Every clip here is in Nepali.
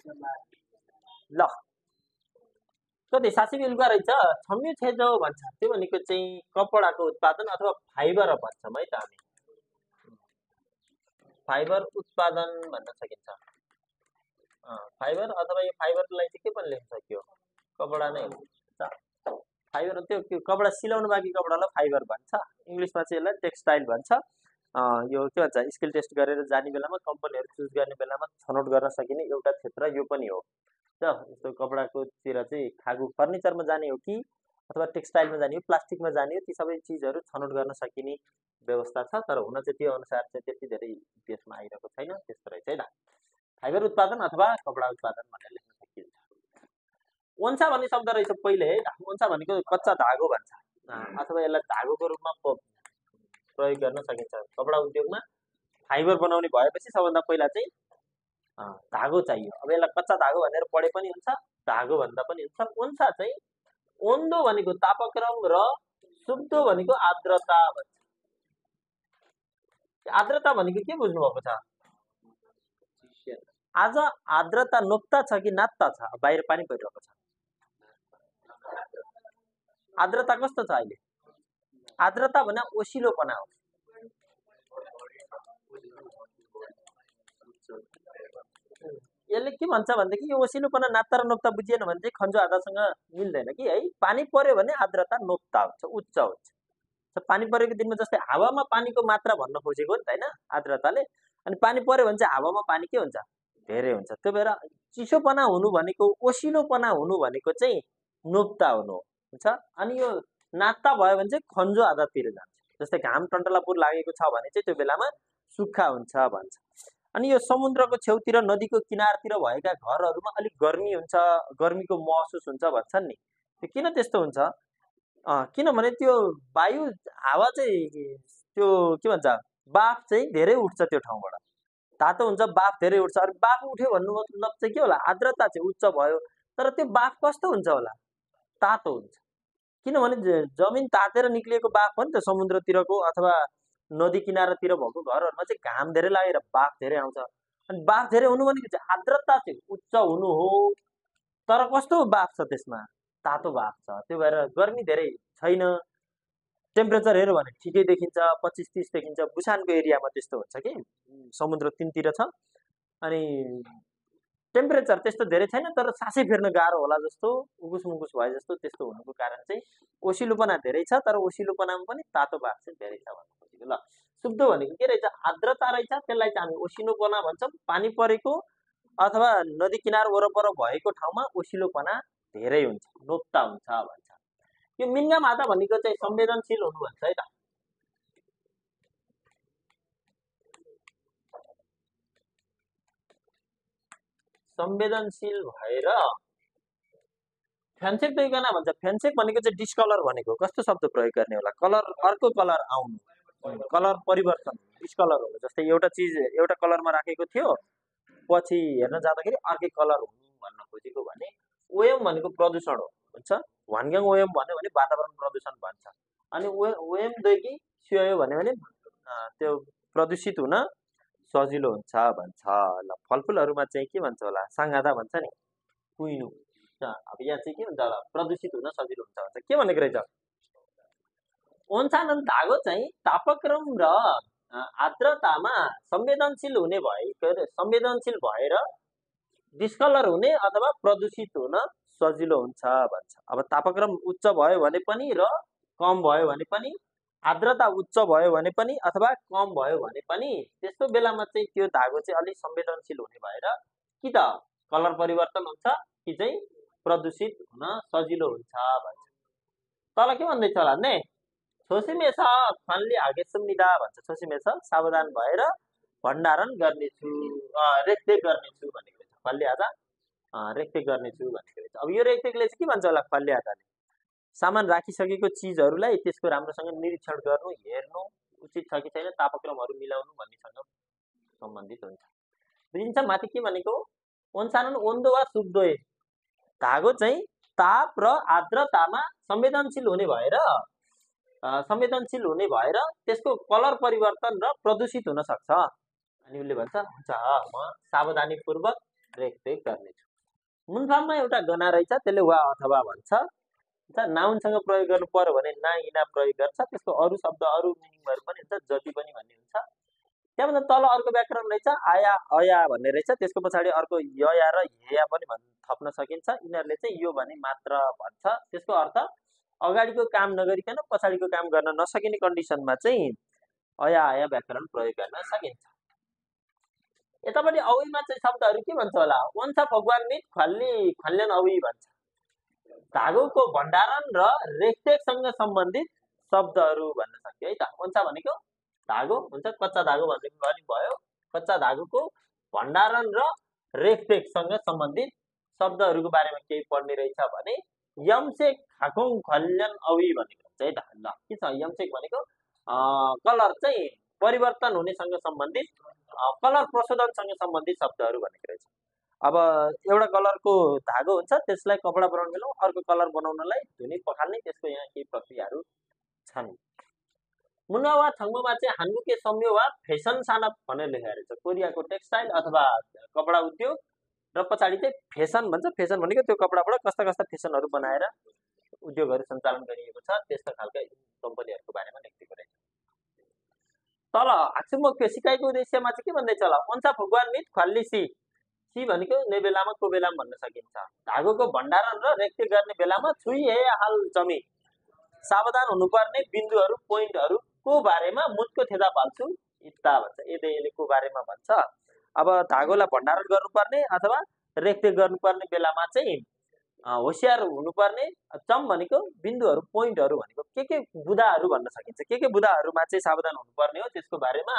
ल कति साँच्चै बेलुका रहेछ छम्यु छेजो भन्छ त्यो भनेको चाहिँ कपडाको उत्पादन अथवा फाइबर भन्छौँ है त हामी फाइबर उत्पादन भन्न सकिन्छ फाइबर अथवा यो फाइबरलाई चाहिँ के पनि लेख्न सकियो कपडा नै हुन्छ फाइबर त्यो कपडा सिलाउनु बाँकी कपडालाई फाइबर भन्छ इङ्ग्लिसमा चाहिँ यसलाई टेक्सटाइल भन्छ यो के भन्छ स्किल टेस्ट गरेर जाने बेलामा कम्पनीहरू चुज गर्ने बेलामा छनौट गर्न सकिने एउटा क्षेत्र यो पनि हो यस्तो कपडाकोतिर चाहिँ खागु फर्निचरमा जाने हो कि अथवा टेक्सटाइलमा जाने हो प्लास्टिकमा जाने हो ती सबै चिजहरू छनौट गर्न सकिने व्यवस्था छ तर हुन चाहिँ त्यो अनुसार चाहिँ त्यति धेरै देशमा आइरहेको छैन त्यस्तो रहेछ है त फाइबर उत्पादन अथवा कपडा उत्पादन भनेर लेख्न सकिन्छ ओन्सा भन्ने शब्द रहेछ पहिले है ओन्सा भनेको कच्चा धागो भन्छ अथवा यसलाई धागोको रूपमा प्रयोग गर्न सकिन्छ कपडा उद्योगमा फाइबर बनाउने भएपछि सबभन्दा पहिला चाहिँ धागो चाहियो अब यसलाई कच्चा धागो भनेर पढे पनि हुन्छ धागो भन्दा पनि हुन्छ ओन्सा चाहिँ ओन्दो भनेको तापक्रम र सुब्दो भनेको आर्द्रता भन्छ आर्द्रता भनेको के बुझ्नु भएको छ आज आर्द्रता नोक्ता छ कि नात्ता छ बाहिर पानी परिरहेको छ आर्द्रता कस्तो छ अहिले आर्द्रता भने ओसिलोपना हो यसले के भन्छ भनेदेखि यो ओसिलोपना नात्ता र नोक्ता बुझिएन भने चाहिँ खन्जो आधासँग मिल्दैन कि है पानी पर्यो भने आर्द्रता नोक्ता हुन्छ उच्च हुन्छ पानी परेको दिनमा जस्तै हावामा पानीको मात्रा भन्न खोजेको नि त हैन आर्द्रताले अनि पानी पर्यो भने चाहिँ हावामा पानी के हुन्छ धेरै हुन्छ त्यो भएर चिसोपना हुनु भनेको ओसिलोपना हुनु भनेको चाहिँ नोक्ता हुनु हुन्छ अनि यो नात्ता भयो भने चाहिँ खन्जो आधातिर जान्छ जस्तै घाम टन्टलापुर लागेको छ भने चाहिँ त्यो बेलामा सुक्खा हुन्छ भन्छ अनि यो समुद्रको छेउतिर नदीको किनारतिर भएका घरहरूमा अलिक गर्मी हुन्छ गर्मीको महसुस हुन्छ भन्छन् नि त्यो किन त्यस्तो हुन्छ किनभने त्यो वायु हावा चाहिँ त्यो के भन्छ बाफ चाहिँ धेरै उठ्छ त्यो ठाउँबाट तातो हुन्छ बाफ धेरै उठ्छ अनि बाफ उठ्यो भन्नु मतलब चाहिँ के होला आर्द्रता चाहिँ उच्च भयो तर त्यो बाफ कस्तो हुन्छ होला तातो हुन्छ किनभने जमिन तातेर निक्लिएको बाफ हो नि त समुद्रतिरको अथवा नदी किनारातिर भएको घरहरूमा चाहिँ घाम धेरै लागेर बाफ धेरै आउँछ अनि बाफ धेरै हुनु भनेको चाहिँ आर्द्रता चाहिँ उच्च हुनु हो तर कस्तो बाफ छ त्यसमा तातो बाफ छ त्यो भएर गर्मी धेरै छैन टेम्परेचर हेर्यो भने ठिकै देखिन्छ 25-30 देखिन्छ बुसानको एरियामा त्यस्तो हुन्छ कि समुद्र तीनतिर छ अनि टेम्परेचर त्यस्तो धेरै छैन तर सासै फेर्न गाह्रो होला जस्तो उगुस मुगुस भए जस्तो त्यस्तो हुनुको कारण चाहिँ ओसिलोपना धेरै छ तर ओसिलोपनामा पनि तातो बाफ चाहिँ धेरै छ भन्नु खोजेको ल शुद्ध भनेको के रहेछ आर्द्रता रहेछ त्यसलाई चाहिँ हामी ओसिलोपना भन्छौँ पानी परेको अथवा नदी किनार वरपर भएको ठाउँमा ओसिलोपना धेरै हुन्छ नोक्ता हुन्छ भन्छ यो मिन्गा मादा भनेको चाहिँ संवेदनशील हुनु भन्छ है त संवेदनशील भएर फ्यान्सेक दैकना भन्छ फ्यान्सेक भनेको चाहिँ डिस्कलर भनेको कस्तो शब्द प्रयोग गर्ने होला कलर अर्को कलर आउनु कलर परिवर्तन डिस्कलर हुनु जस्तै एउटा चिज एउटा कलरमा राखेको थियो पछि हेर्न जाँदाखेरि अर्कै कलर हुनु भन्न खोजेको भने ओएम भनेको प्रदूषण हो हुन्छ वानग्याङ ओएम भन्यो भने वातावरण प्रदूषण भन्छ अनि ओएम दैकी सियो भन्यो भने त्यो प्रदूषित हुन सजिलो हुन्छ भन्छ ल फलफुलहरुमा चाहिँ के भन्छ होला सांगादा भन्छ नि कुइनु अब यहाँ चाहिँ के भन्छ होला प्रदूषित हुन सजिलो हुन्छ भन्छ के भनेको रहेछ ओन्सानन धागो चाहिँ तापक्रम र आर्द्रतामा संवेदनशील हुने संवेदनशील भएर डिस्कलर हुने अथवा प्रदूषित हुन सजिलो हुन्छ भन्छ अब तापक्रम उच्च भयो भने पनि र कम भयो भने पनि आर्द्रता उच्च भयो भने पनि अथवा कम भयो भने पनि त्यस्तो बेलामा चाहिँ त्यो धागो चाहिँ अलि संवेदनशील हुने भएर कि त कलर परिवर्तन हुन्छ कि चाहिँ प्रदूषित हुन सजिलो हुन्छ भन्छ तल के भन्दैछ होला ने छोसिमेछ खनले हागेसुम्निदा भन्छ छोसिमेछ सावधान भएर भण्डारण गर्नेछु रेखदेख गर्नेछु भनेको छ खनले आज रेखदेख गर्नेछु भनेको छ अब यो रेखदेखले चाहिँ के भन्छ होला खनले आजले सामान राखिसकेको चीजहरुलाई त्यसको राम्रोसँग निरीक्षण गर्नु हेर्नु उचित छ कि छैन तापक्रमहरु मिलाउनु भन्नेसँग सम्बन्धित हुन्छ बुझिन्छ माथि के भनेको ओन्सानन ओन्दो वा सुब्दोए धागो चाहिँ ताप र आर्द्रतामा संवेदनशील हुने भएर त्यसको कलर परिवर्तन र प्रदूषित हुन सक्छ अनि उले भन्छ हुन्छ म सावधानीपूर्वक रेखदेख गर्नेछु। मुनफाममा एउटा गना रहेछ, त्यसले वा अथवा भन्छ। नाउनसँग प्रयोग गर्नु पर्यो भने ना इना प्रयोग गर्छ। त्यसको अरू शब्द अरू मिनिङहरू पनि हुन्छ, जति पनि भन्ने हुन्छ। त्यहाँभन्दा तल अर्को व्याकरण रहेछ आया अया भन्ने रहेछ। त्यसको पछाडि अर्को यया र हेया पनि थप्न सकिन्छ। यिनीहरूले चाहिँ यो भने मात्र भन्छ। त्यसको अर्थ अगाडिको काम नगरिकन पछाडिको काम गर्न नसकिने कन्डिसनमा चाहिँ अया आया व्याकरण प्रयोग गर्न सकिन्छ। यतापट्टि औईमा चाहिँ शब्दहरू के भन्छ होला? वंश भगवान मित खल्ली खल्यन औई भन्छ। धागोको भण्डारण र रेखदेखसँग सम्बन्धित शब्दहरू भन्न सक्यो है त। वंश भनेको धागो हुन्छ, कच्चा धागो भनेको पनि भयो। कच्चा धागोको भण्डारण र रेखदेखसँग सम्बन्धित शब्दहरूको बारेमा केही पढ्ने रहेछ भने यमसेक खाखोङ खल्यन औई भनेको हुन्छ है त। ल के छ? यमसेक भनेको कलर चाहिँ परिवर्तन हुनेसँग सम्बन्धित, कलर प्रशोधनसँग सम्बन्धित शब्दहरू भनेको रहेछ। अब एउटा कलरको धागो हुन्छ, त्यसलाई कपडा बनाउन बेला अर्को कलर बनाउनलाई धुने पखाल्ने, त्यसको यहाँ केही प्रक्रियाहरू छन्। मुना वा थङ्गोमा चाहिँ हान्मुके सम्यो वा फेसन साना भनेर लेखेको रहेछ। कोरियाको टेक्सटाइल अथवा कपडा उद्योग र पछाडि चाहिँ फेसन भन्छ। फेसन भनेको त्यो कपडाबाट कस्ता कस्ता फेसनहरू बनाएर उद्योगहरू सञ्चालन गरिएको छ, त्यस्ता खालका कम्पनीहरूको बारेमा लेखिएको रहेछ। तल हाक्सुमोक्यो सिकाइको उद्देश्यमा चाहिँ के भन्दैछ होला? वंश भगवान मित खल्ली सी। सी भनेको नै बेलामा को बेलामा भन्न सकिन्छ। धागोको भण्डारण र रेखदेख गर्ने बेलामा छुई हे हाल जमी सावधान हुनुपर्ने बिन्दुहरू पोइन्टहरूको बारेमा मुजको थेदा पाल्छु इत्ता भन्छ। यदि को बारेमा भन्छ। अब धागोलाई भण्डारण गर्नुपर्ने अथवा रेखदेख गर्नुपर्ने बेलामा चाहिँ होसियार हुनुपर्ने। चम भनेको बिन्दुहरू, पोइन्टहरू भनेको के बुदाहरू भन्न सकिन्छ। के बुदाहरूमा चाहिँ सावधान हुनुपर्ने हो त्यसको बारेमा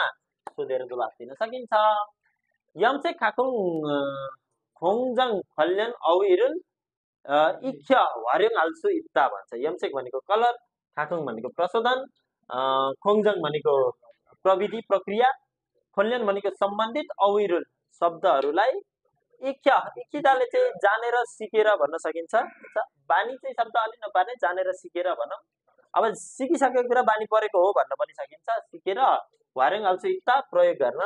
सोधेर जवाफ दिन सकिन्छ। यमसे खाखुङ खोङजङ खल्यन औइरुन इख्य हर्यङ हाल्सु इत्ता भन्छ। यमसेक भनेको कलर, खाखुङ भनेको प्रशोधन, खोङजङ भनेको प्रविधि प्रक्रिया, खल्यन भनेको सम्बन्धित, औइरुन शब्दहरूलाई इखिदाले चाहिँ जानेर सिकेर भन्न सकिन्छ। बानी चाहिँ शब्द अलि नपार्ने, जानेर सिकेर भनौँ। अब सिकिसकेको कुरा बानी परेको हो भन्न पनि सकिन्छ। सिकेर हर्यङ हाल्सु इत्ता प्रयोग गर्न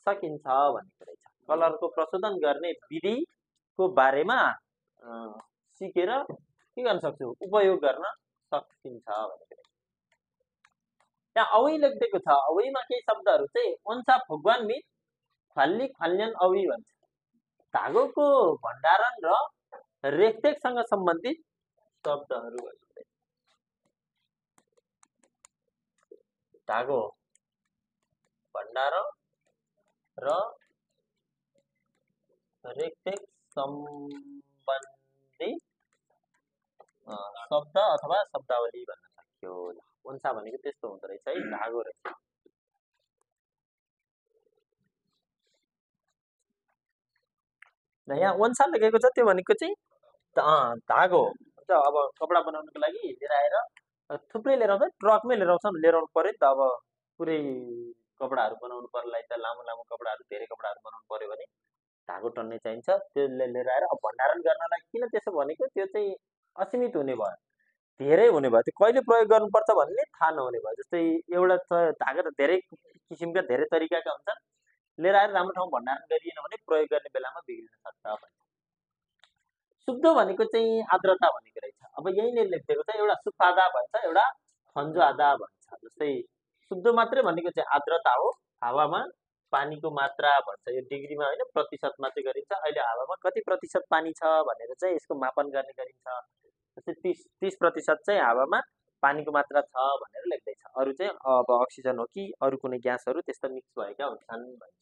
सकिन्छ भनेको रहेछ। कलरको प्रशोधन गर्ने विधिको बारेमा सिकेर के गर्न सक्छु? उपयोग गर्न सकिन्छ भनेको रहेछ। त्यहाँ औई लेखिदिएको छ। औईमा केही शब्दहरू चाहिँ वंश भगवान मित खल्ली खल्यन औई भन्छ। धागोको भण्डारण र रेखदेखसँग सम्बन्धित शब्दहरू भनेको रहेछ। धागो भण्डारण र रेखदेख सम्बन्धित शब्द अथवा शब्दावली भन्न सक्यो। वंशा भनेको त्यस्तो हुँदो रहेछ है, धागो रहेछ। यहाँ वंशा लेखेको छ, त्यो भनेको चाहिँ धागो हुन्छ। अब कपडा बनाउनुको लागि लिएर आएर थुप्रै लिएर आउँछ, ट्रकमै लिएर आउँछ, लिएर आउनु पर्यो नि त। अब पुरै कपडाहरू बनाउनु पर्योलाई त लामो लामो कपडाहरू, धेरै कपडाहरू बनाउनु पर्यो भने धागो टन्ने चाहिन्छ। त्यसले लिएर आएर अब भण्डारण गर्नलाई किन त्यसो भनेको? त्यो चाहिँ असीमित हुने भयो, धेरै हुने भयो। त्यो कहिले प्रयोग गर्नुपर्छ भन्ने थाहा नहुने भयो। जस्तै एउटा धागा त धेरै किसिमका, धेरै तरिकाका हुन्छन्। लिएर आएर राम्रो ठाउँ भण्डारण गरिएन भने प्रयोग गर्ने बेलामा बिग्रिन सक्छ भन्छ। शुद्ध भनेको चाहिँ आर्द्रता भनेको रहेछ। अब यहीँनिर लेखिदिएको छ, एउटा सुफादा भन्छ, एउटा खन्जुआदा भन्छ। जस्तै शुद्ध मात्रै भनेको चाहिँ आर्द्रता हो, हावामा पानीको मात्रा भन्छ। यो डिग्रीमा होइन, प्रतिशतमा चाहिँ गरिन्छ। अहिले हावामा कति प्रतिशत पानी छ भनेर चाहिँ यसको मापन गर्ने गरिन्छ। जस्तै 30% चाहिँ हावामा पानीको मात्रा छ भनेर लेख्दैछ। अरू चाहिँ अब अक्सिजन हो कि अरू कुनै ग्यासहरू त्यस्तो मिक्स भएका हुन्छन् भन्छ।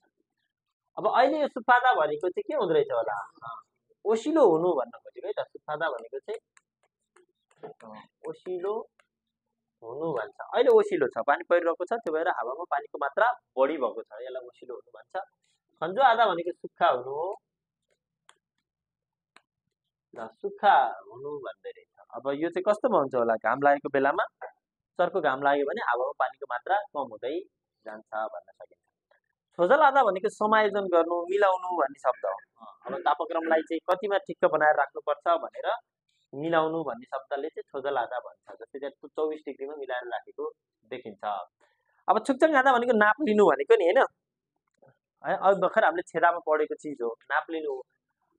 अब अहिले यो सुफादा भनेको चाहिँ के हुँदो रहेछ होला? ओसिलो हुनु भन्न खोजेको है त। सुफादा भनेको चाहिँ ओसिलो हुनु भन्छ। अहिले ओसिलो छ, पानी परिरहेको छ, त्यो भएर हावामा पानीको मात्रा बढी भएको छ, यसलाई ओसिलो हुनु भन्छ। खन्जुआदा भनेको सुक्खा हुनु हो, सुक्खा हुनु भन्दै रहेछ। अब यो चाहिँ कस्तोमा हुन्छ होला? घाम लागेको बेलामा, चर्को घाम लाग्यो भने हावामा पानीको मात्रा कम हुँदै जान्छ भन्न सकिन्छ। छोजल आधा भनेको समायोजन गर्नु, मिलाउनु भन्ने शब्द हो। अब तापक्रमलाई चाहिँ कतिमा ठिक्क बनाएर राख्नुपर्छ भनेर मिलाउनु भन्ने शब्दले चाहिँ छोजल आधा भन्छ। जस्तै त्यहाँ 24 डिग्रीमा मिलाएर राखेको देखिन्छ। अब छुकचङ आधा भनेको नाप लिनु भनेको नि होइन। अब भर्खर हामीले छेदामा पढेको चिज हो, नाप लिनु।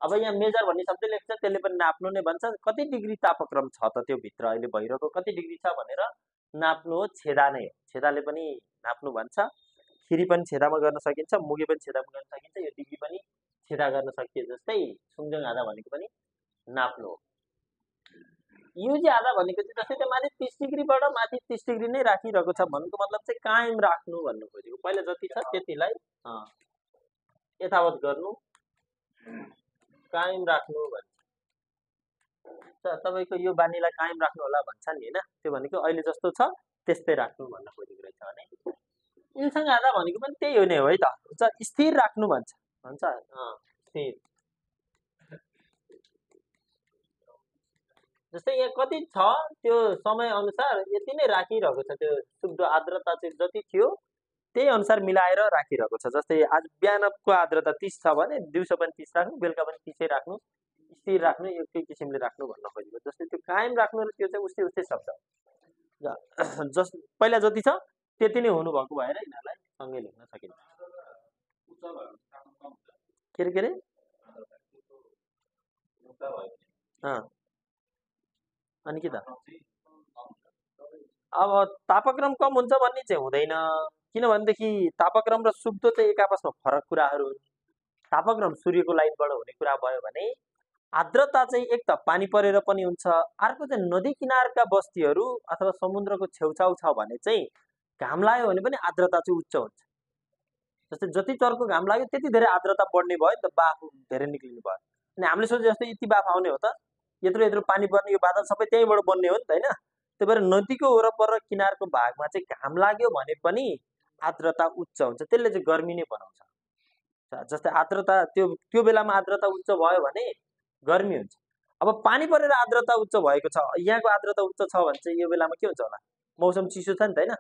अब यहाँ मेजर भन्ने शब्द लेख्छ, त्यसले पनि नाप्नु नै भन्छ। कति डिग्री तापक्रम छ त त्यो भित्र अहिले भइरहेको कति डिग्री छ भनेर नाप्नु हो। छेदा नै हो, छेदाले पनि नाप्नु भन्छ। खिरी पनि छेदामा गर्न सकिन्छ, मुगे पनि छेदामा गर्न सकिन्छ, यो डिग्री पनि छेदा गर्न सकिए जस्तै सुङजङ आधा भनेको पनि नाप्नु हो। युजी आधा भनेको चाहिँ जस्तै त्यो माथि 30 डिग्रीबाट माथि 30 डिग्री नै राखिरहेको छ भन्नुको मतलब चाहिँ कायम राख्नु भन्नु खोजेको। पहिला जति छ त्यतिलाई यथावत गर्नु, कायम राख्नु भन्छ। तपाईँको यो बानीलाई कायम राख्नु होला भन्छ नि होइन, त्यो भनेको अहिले जस्तो छ त्यस्तै राख्नु भन्न खोजेको रहेछ भने। इलसँग आधा भनेको पनि त्यही हो नै हो है त, स्थिर राख्नु भन्छ स्थिर। जस्तै यहाँ कति छ त्यो समय अनुसार यति नै राखिरहेको छ, त्यो शुद्ध आर्द्रता चाहिँ जति थियो त्यही अनुसार मिलाएर राखिरहेको छ। जस्तै आज बिहानको आर्द्रता 30 छ भने दिउँसो पनि 30 राख्नु, बेलुका पनि 30 राख्नु, स्थिर राख्नु, एकै किसिमले राख्नु भन्न खोजेको। जस्तै त्यो कायम राख्नु र त्यो चाहिँ उस्तै उस्तै शब्द जस पहिला जति छ त्यति नै हुनु भएको भएर यिनीहरूलाई सँगै लेख्न सकिन्छ। के रे अनि के त अब तापक्रम कम हुन्छ भन्ने चाहिँ हुँदैन, किनभनेदेखि तापक्रम र शुद्ध चाहिँ एक आपसमा फरक कुराहरू हुन्। तापक्रम सूर्यको लाइटबाट हुने कुरा भयो भने आर्द्रता चाहिँ एक त पानी परेर पनि हुन्छ, अर्को चाहिँ नदी किनारका बस्तीहरू अथवा समुद्रको छेउछाउ छ भने चाहिँ घाम लाग्यो भने पनि आर्द्रता चाहिँ उच्च हुन्छ। जस्तै जति चर्को घाम लाग्यो त्यति धेरै आर्द्रता बढ्ने भयो नि त, बाफ धेरै निक्लिने भयो। अनि हामीले सोचे जस्तै यति बाफ आउने हो त, यत्रो यत्रो पानी पर्ने यो बादल सबै त्यहीँबाट बन्ने हो नि त होइन। त्यही भएर नदीको वरपर र किनारको भागमा चाहिँ घाम लाग्यो भने पनि आर्द्रता उच्च हुन्छ, त्यसले चाहिँ गर्मी नै बनाउँछ। जस्तै आर्द्रता त्यो बेलामा आर्द्रता उच्च भयो भने गर्मी हुन्छ। अब पानी परेर आर्द्रता उच्च भएको छ, यहाँको आर्द्रता उच्च छ भने चाहिँ यो बेलामा के हुन्छ होला, मौसम चिसो छ नि त होइन,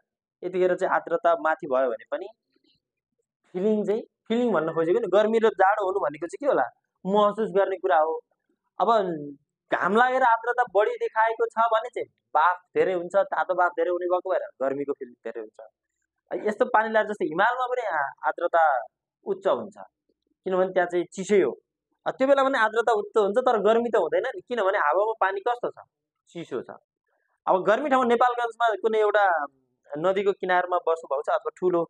यतिखेर चाहिँ आर्द्रता माथि भयो भने पनि फिलिङ भन्न खोजेको नि, गर्मी र जाडो हुनु भनेको चाहिँ के होला, महसुस गर्ने कुरा हो। अब घाम लागेर आर्द्रता बढी देखाएको छ भने चाहिँ बाफ धेरै हुन्छ, तातो बाफ धेरै हुने भएको भएर गर्मीको फिलिङ धेरै हुन्छ। यस्तो पानी लागेर जस्तै हिमालमा पनि आर्द्रता उच्च हुन्छ, किनभने त्यहाँ चाहिँ चिसै हो। त्यो बेला पनि आर्द्रता उच्च हुन्छ तर गर्मी त हुँदैन नि, किनभने हावामा पानी कस्तो छ, चिसो छ। अब गर्मी ठाउँ नेपालगञ्जमा कुनै एउटा नदीको किनारमा बस्नुभएको छ अथवा ठुलो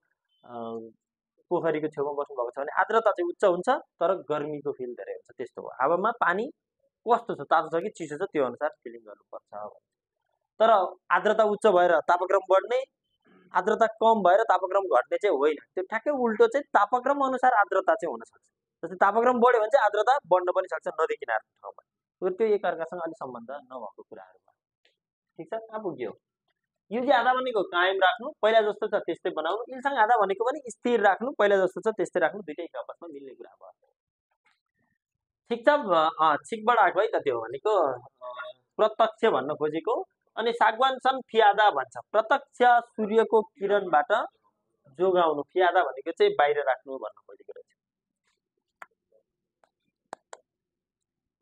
पोखरीको छेउमा बस्नुभएको छ भने आर्द्रता चाहिँ उच्च हुन्छ तर गर्मीको फिल धेरै हुन्छ। त्यस्तो हो, हावामा पानी कस्तो छ, तातो छ कि चिसो छ त्यो अनुसार फिलिङ गर्नुपर्छ। तर आर्द्रता उच्च भएर तापक्रम बढ्ने, आर्द्रता कम भएर तापक्रम घट्ने चाहिँ होइन, त्यो ठ्याक्कै उल्टो चाहिँ तापक्रम अनुसार आर्द्रता चाहिँ हुन सक्छ। जस्तै तापक्रम बढ्यो भने चाहिँ आर्द्रता बढ्न पनि सक्छ नदी किनारको ठाउँमा, त्यो एकअर्कासँग अलिक सम्बन्ध नभएको कुराहरू भयो। ठिक छ, कहाँ पुग्यो? यो चाहिँ आधा भनेको कायम राख्नु, पहिला जस्तो छ त्यस्तै बनाउनु। इलसँग आधा भनेको पनि स्थिर राख्नु, पहिला जस्तो छ त्यस्तै राख्नु, दुइटै आपसमा मिल्ने कुरा भयो। ठिक छ, छिकबाट आएको है त त्यो भनेको प्रत्यक्ष भन्न खोजेको। अनि सागवान सन फियादा भन्छ, प्रत्यक्ष सूर्यको किरणबाट जोगाउनु, फियादा भनेको चाहिँ बाहिर राख्नु भन्न खोजेको रहेछ।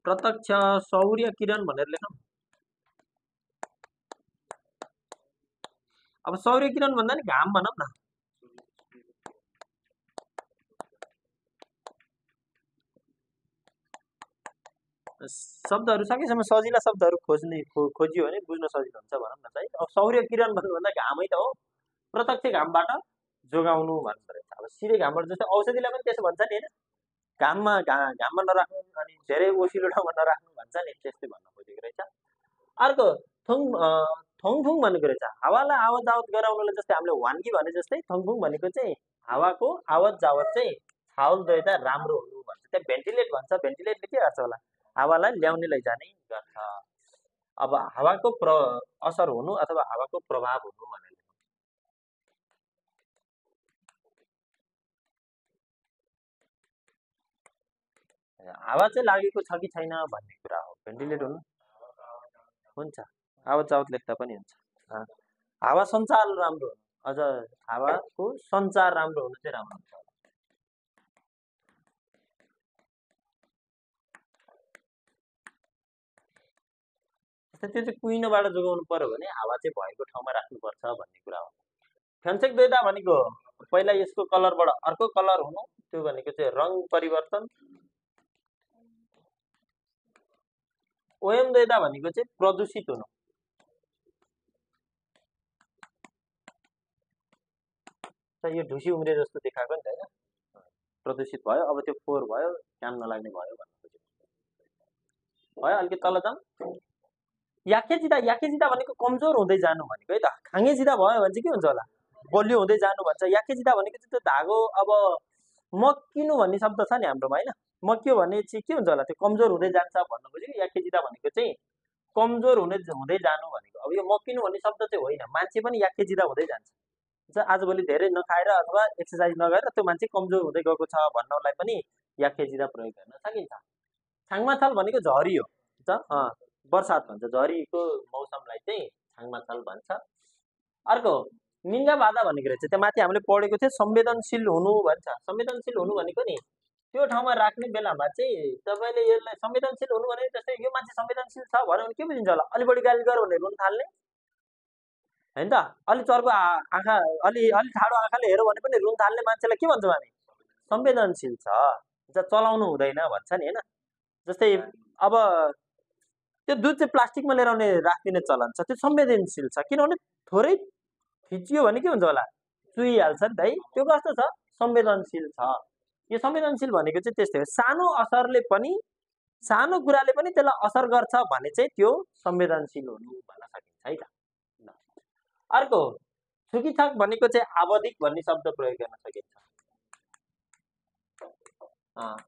प्रत्यक्ष सौर्य किरण भनेर लेखौँ। अब सौर्य किरण भन्दा नि घाम भनौँ न, शब्दहरू सकेसम्म सजिला शब्दहरू खोजियो भने बुझ्न सजिलो हुन्छ भनौँ न चाहिँ। अब सौर्य किरण भन्नुभन्दा घामै त हो, प्रत्यक्ष घामबाट जोगाउनु भन्नु रहेछ। अब सिधै घामबाट, जस्तै औषधिलाई पनि त्यसो भन्छ नि होइन, घाममा नराख्नु अनि धेरै ओसिलो ठाउँमा नराख्नु भन्छ नि, त्यस्तै भन्न खोजेको रहेछ। अर्को थोङफुङ भनेको रहेछ, हावालाई आवत जावत गराउनुलाई। जस्तै हामीले वान्गी भने जस्तै थोङफुङ भनेको चाहिँ हावाको आवत जावत चाहिँ छाउल द्वैता राम्रो हुनु भन्छ। त्यहाँ भेन्टिलेट भन्छ, भेन्टिलेटले के गर्छ होला, हावालाई ल्याउने लैजाने गर्छ। अब हावाको असर हुनु अथवा हावाको प्रभाव हुनु भनेर हावा चाहिँ लागेको छ कि छैन भन्ने कुरा हो। भेन्टिलेट हुनु हुन्छ, आवत जावत लेख्दा पनि हुन्छ। हावा सञ्चार राम्रो हुनु, अझ हावाको सञ्चार राम्रो हुनु चाहिँ राम्रो हुन्छ। त्यो चाहिँ कुइनोबाट जोगाउनु पर्यो भने हावा चाहिँ भएको ठाउँमा राख्नुपर्छ भन्ने कुरा हो। फ्यान्सेक द्वैता भनेको पहिला यसको कलरबाट अर्को कलर हुनु, त्यो भनेको चाहिँ रङ परिवर्तन। ओएम देदा भनेको चाहिँ प्रदूषित हुनु। त यो ढुसी उम्रे जस्तो देखाएको नि त हैन, प्रदूषित भयो। अब त्यो फोहोर भयो, काम नलाग्ने भयो भन्नु खोजेको भयो। अलिकति तल जाउँ। याकेजिदा भनेको कमजोर हुँदै जानु भनेको है त। खाङ्गेजिदा भयो भने चाहिँ के हुन्छ होला, बलियो हुँदै जानु भन्छ। याकेजिदा भनेको चाहिँ त्यो धागो अब मक्किनु भन्ने शब्द छ नि हाम्रोमा हैन, मक्कियो भने चाहिँ के हुन्छ होला, त्यो कमजोर हुँदै जान्छ भन्नु खोजेको। याकेजिदा भनेको चाहिँ कमजोर हुँदै जानु भनेको। अब यो मक्किनु भन्ने शब्द चाहिँ होइन, मान्छे पनि याकेजिदा हुँदै जान्छ। आजभोलि धेरै नखाएर अथवा एक्सर्साइज नगरेर त्यो मान्छे कमजोर हुँदै गएको छ भन्नलाई पनि याकेजिदा प्रयोग गर्न सकिन्छ। छाङमाछाल भनेको झरी हो, बर्सात भन्छ, झरीको मौसमलाई चाहिँ छाङमाछाल भन्छ। अर्को मिङ्गा बाधा भनेको रहेछ, त्यो माथि हामीले पढेको थियो, संवेदनशील हुनु भन्छ। संवेदनशील हुनु भनेको नि त्यो ठाउँमा राख्ने बेलामा चाहिँ तपाईँले यसलाई संवेदनशील हुनु भने जस्तै यो मान्छे संवेदनशील छ भन्यो भने के बुझिन्छ होला, अलि बढी गाली गर्यो भने रुन थाल्ने हैन त। अलि चर्को आँखा, अलि ठाडो आँखाले हेऱ्यो भने पनि रुन थाल्ने मान्छेलाई के भन्छौँ हामी, संवेदनशील छ, चलाउनु हुँदैन भन्छ नि हैन। जस्तै अब त्यो दुध चाहिँ प्लास्टिकमा लिएर आउने राखिदिने चलन छ, त्यो संवेदनशील छ, किनभने थोरै थिचियो भने के हुन्छ होला, चुइहाल्छ नि त है। त्यो कस्तो छ, संवेदनशील छ। यो संवेदनशील भनेको चाहिँ त्यस्तै हो, सानो असरले पनि, सानो कुराले पनि त्यसलाई असर गर्छ भने चाहिँ त्यो संवेदनशील हुनु भन्न सकिन्छ है त। अर्को छुकीछाक भनेको चाहिँ आवधिक भन्ने शब्द प्रयोग गर्न सकिन्छ।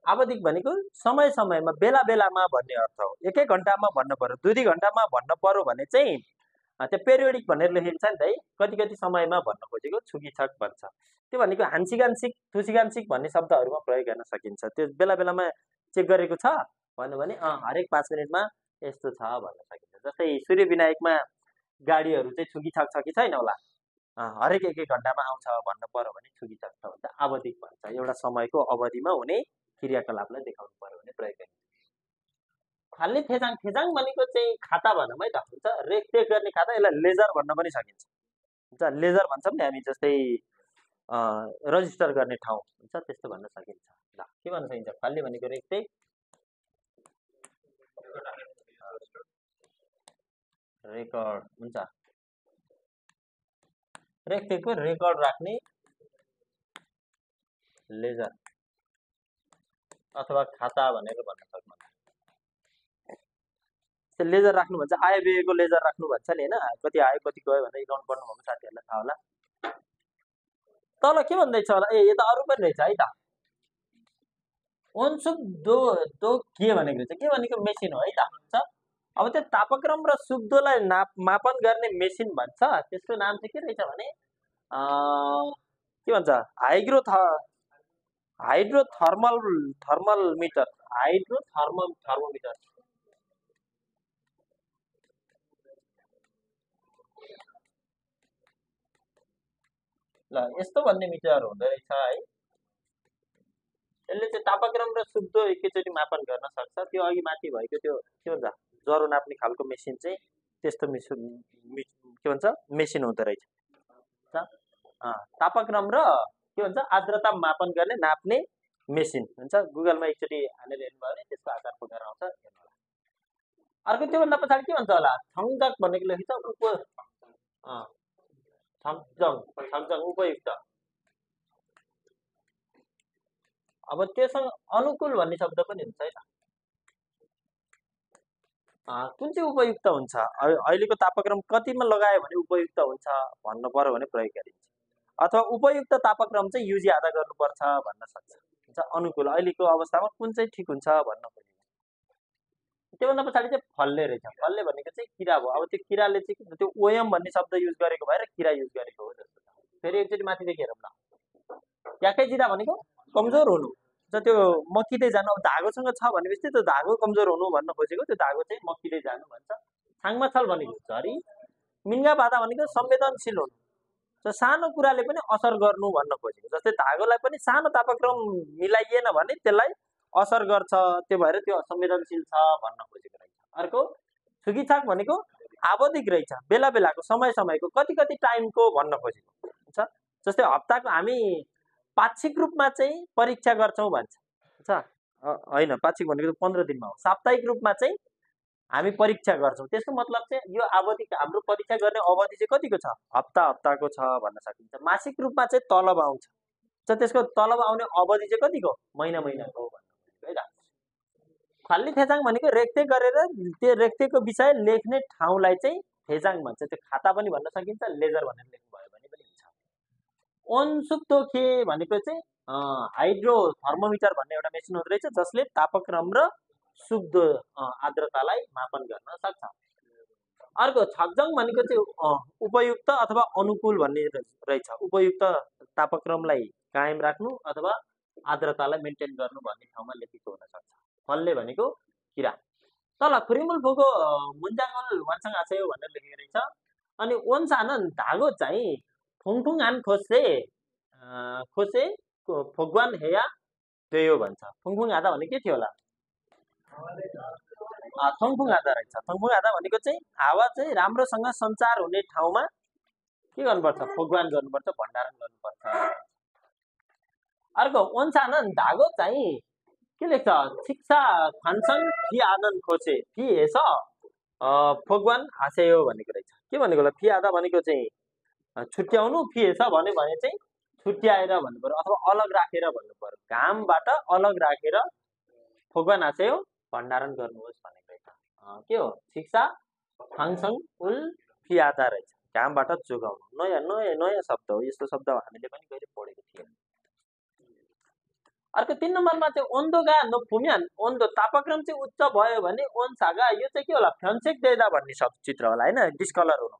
आवधिक भनेको समय समयमा, बेला बेलामा भन्ने अर्थ हो। एक एक घन्टामा भन्नु पर्यो, 2-2 घन्टामा भन्नु पर्यो भने चाहिँ त्यो पेरियोडिक भनेर लेखिन्छ नि त है, कति कति समयमा भन्न खोजेको छुकीछाक भन्छ। त्यो भनेको हान्सिगान्सिक, थुसिगान्सिक भन्ने शब्दहरूमा प्रयोग गर्न सकिन्छ। त्यो बेला बेलामा चेक गरेको छ भन्यो भने हरेक 5 मिनटमा यस्तो छ भन्न सकिन्छ। जस्तै सूर्य विनायकमा गाडीहरू चाहिँ छुकीछाक छ कि छैन होला, हरेक एक एक घन्टामा आउँछ भन्नु पर्यो भने छुकीछाक छ भन्छ, आवधिक भन्छ। एउटा समयको अवधिमा हुने क्रियाकलापलाई देखाउनु पर्यो भने प्रयोग गरिन्छ। खाल्ने थेजाङ, थेजाङ भनेको चाहिँ खाता भनौँ है त, हुन्छ, रेखदेख गर्ने खाता, यसलाई लेजर भन्न पनि सकिन्छ, हुन्छ, लेजर भन्छौँ नि हामी। जस्तै रजिस्टर गर्ने ठाउँ हुन्छ, त्यस्तो भन्न सकिन्छ। ल के भन्न सकिन्छ, फाल्ने भनेको रेखदेख, रेकर्ड हुन्छ, रेखदेखको रेकर्ड राख्ने लेजर अथवा खाता भनेर भन्न सक्नुहुन्छ। लेजर राख्नु भन्छ, आय व्ययको लेजर राख्नु भन्छ नि हैन, कति आयो कति गयो भनेर एकाउन्ट गर्नु भएको साथीहरूलाई थाहा होला। तल के भन्दैछ होला, यो त अरू पनि रहेछ है त, ओनसुक दो के भनेको रहेछ, के भनेको मेसिन हो है त। अब त्यो तापक्रम र सुक्दोलाई मापन गर्ने मेसिन भन्छ। त्यसको नाम चाहिँ के रहेछ भने के भन्छ, हाइड्रोथर्मोमिटर, हाइड्रोथर्मोमिटर। ल यस्तो भन्ने मिटर हुँदो रहेछ है। यसले चाहिँ तापक्रम र सुक्दो एकैचोटि मापन गर्न सक्छ। त्यो अघि माथि भएको त्यो के भन्छ, ज्वरो नाप्ने खालको मेसिन चाहिँ त्यस्तो के भन्छ मेसिन हुँदो रहेछ। तापक्रम र के भन्छ आर्द्रता मापन गर्ने नाप्ने मेसिन हुन्छ। गुगलमा एकचोटि हालेर हेर्नुभयो भने त्यसको आकार प्रकार आउँछ, हेर्नु होला। अर्को त्योभन्दा पछाडि के भन्छ होला, छङजक भनेको लेखिन्छ, छङजङ उपयुक्त। अब त्योसँग अनुकूल भन्ने शब्द पनि हुन्छ है त। कुन चाहिँ उपयुक्त हुन्छ, अहिलेको तापक्रम कतिमा लगायो भने उपयुक्त हुन्छ भन्नु पर्यो भने प्रयोग गरिन्छ। अथवा उपयुक्त तापक्रम चाहिँ युजी आधा गर्नुपर्छ भन्न सक्छ, हुन्छ। अनुकूल अहिलेको अवस्थामा कुन चाहिँ ठिक हुन्छ भन्न खोजेको। त्योभन्दा पछाडि चाहिँ फल्ले रहेछ। फल्ले भनेको चाहिँ किरा भयो। अब त्यो किराले चाहिँ त्यो ओएम भन्ने शब्द युज गरेको भएर किरा युज गरेको हो जस्तो छ। फेरि एकचोटि माथिदेखि हेरौँ न। याकैजिरा भनेको कमजोर हुनु, त्यो मकिँदै जानु। अब धागोसँग छ भनेपछि त्यो धागो कमजोर हुनु भन्न खोजेको, त्यो धागो चाहिँ मकिँदै जानु भन्छ। छाङमाछाल भनेको झरी, मिङ्गा बाधा भनेको संवेदनशील हुनु, सानो कुराले पनि असर गर्नु भन्न खोजेको। जस्तै धागोलाई पनि सानो तापक्रम मिलाइएन भने त्यसलाई असर गर्छ, त्यो भएर त्यो संवेदनशील छ भन्न खोजेको रहेछ। अर्को छुकीछाक भनेको आवधिक रहेछ, बेला बेलाको, समय समयको, कति कति टाइमको भन्न खोजेको हुन्छ। जस्तै हप्ताको हामी पाक्षिक रूपमा चाहिँ परीक्षा गर्छौँ भन्छ, हुन्छ, होइन पाक्षिक भनेको 15 दिनमा हो। साप्ताहिक रूपमा चाहिँ हामी परीक्षा गर्छौँ। त्यसको मतलब चाहिँ यो अवधि हाम्रो परीक्षा गर्ने अवधि चाहिँ कतिको छ, हप्ताको छ भन्न सकिन्छ। मासिक रूपमा चाहिँ तलब आउँछ, त्यसको तलब आउने अवधि चाहिँ कतिको, महिनाको हो भन्नु है त। खाली थेचाङ भनेको रेखदेख गरेर त्यो रेखदेखको विषय लेख्ने ठाउँलाई चाहिँ थेचाङ भन्छ। त्यो खाता पनि भन्न सकिन्छ, लेजर भनेर लेख्नुभयो भने पनि हुन्छ। ओनसुक्तोखे भनेको चाहिँ हाइड्रो थर्मोमिटर भन्ने एउटा मेसिन हुँदो रहेछ, जसले तापक्रम र शुद्ध आर्द्रतालाई मापन गर्न सक्छ। अर्को छकजङ भनेको चाहिँ उपयुक्त अथवा अनुकूल भन्ने रहेछ। उपयुक्त तापक्रमलाई कायम राख्नु अथवा आर्द्रतालाई मेन्टेन गर्नु भन्ने ठाउँमा लेखेको हुन सक्छ। फल्ले भनेको किरा। तल खुरिमुल फोको मुन्जाङल वान्छङ आछयो भनेर लेखेको रहेछ। अनि ओन्सानन धागो चाहिँ फुङफुङ आन खोसे फोगवान हेया त्यो भन्छ। फुङफुङ आधा भने के थियो होला, थङफुङ आधा रहेछ। थङफुङ आधा भनेको चाहिँ हावा चाहिँ राम्रोसँग सञ्चार हुने ठाउँमा के गर्नुपर्छ, फोगवान गर्नुपर्छ, भण्डारण गर्नुपर्छ। अर्को ओन्सानन धागो चाहिँ के लेख्छ, शिक्षा खानसङ फी आदन खोसे फी हेस फोगवान हासेयो भनेको रहेछ। के भनेको होला, फी आधा भनेको चाहिँ छुट्याउनु, फी हेस भन्यो भने चाहिँ छुट्याएर भन्नु पर्यो अथवा अलग राखेर भन्नु पर्यो। घामबाट अलग राखेर फोगवान हासेयो भण्डारण गर्नुहोस् भनेको रहेछ। के हो, शिक्षा फाङसङ उल फी आधा रहेछ, घामबाट जोगाउनु। नयाँ नयाँ नयाँ शब्द हो, यस्तो शब्द हामीले पनि कहिले पढेको थिएन। अर्को 3 नम्बरमा चाहिँ ओन्दोगा नोफुम्यान, ओन्दो तापक्रम चाहिँ उच्च भयो भने ओन्सागा, यो चाहिँ के होला, फ्यान्सेक देदा भन्ने शब्द चित्र होला हैन, डिस्कलर हुनु।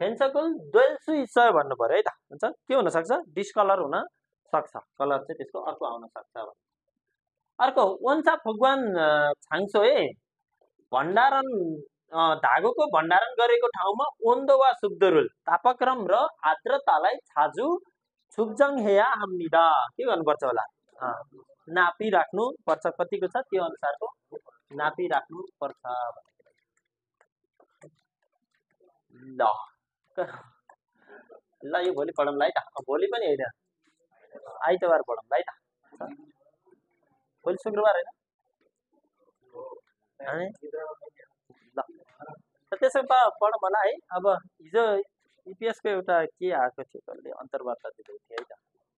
फेन्सकुल दोल्सु इस भन्नु पर्यो है त, हुन्छ। के हुन सक्छ, डिस्कलर हुन सक्छ, कलर चाहिँ त्यसको अर्को आउन सक्छ। अर्को ओन्सा फोगवान छाङसोए भण्डारण, धागोको भण्डारण गरेको ठाउँमा ओन्दो वा सुब्दरुल तापक्रम र आर्द्रतालाई छाजु छुकजङ हेया हाम्निदा के गर्नुपर्छ होला, नापी राख्नु पर्छ। कतिको छ त्यो अनुसारको नापी राख्नु पर्छ। ल यो भोलि पढौँला है त, भोलि पनि होइन, आइतबार पढौँला है त। भोलि शुक्रबार होइन, ल त्यसो त पढौँ होला है। अब हिजो इपिएसको एउटा के आएको थियो, कसले अन्तर्वार्ता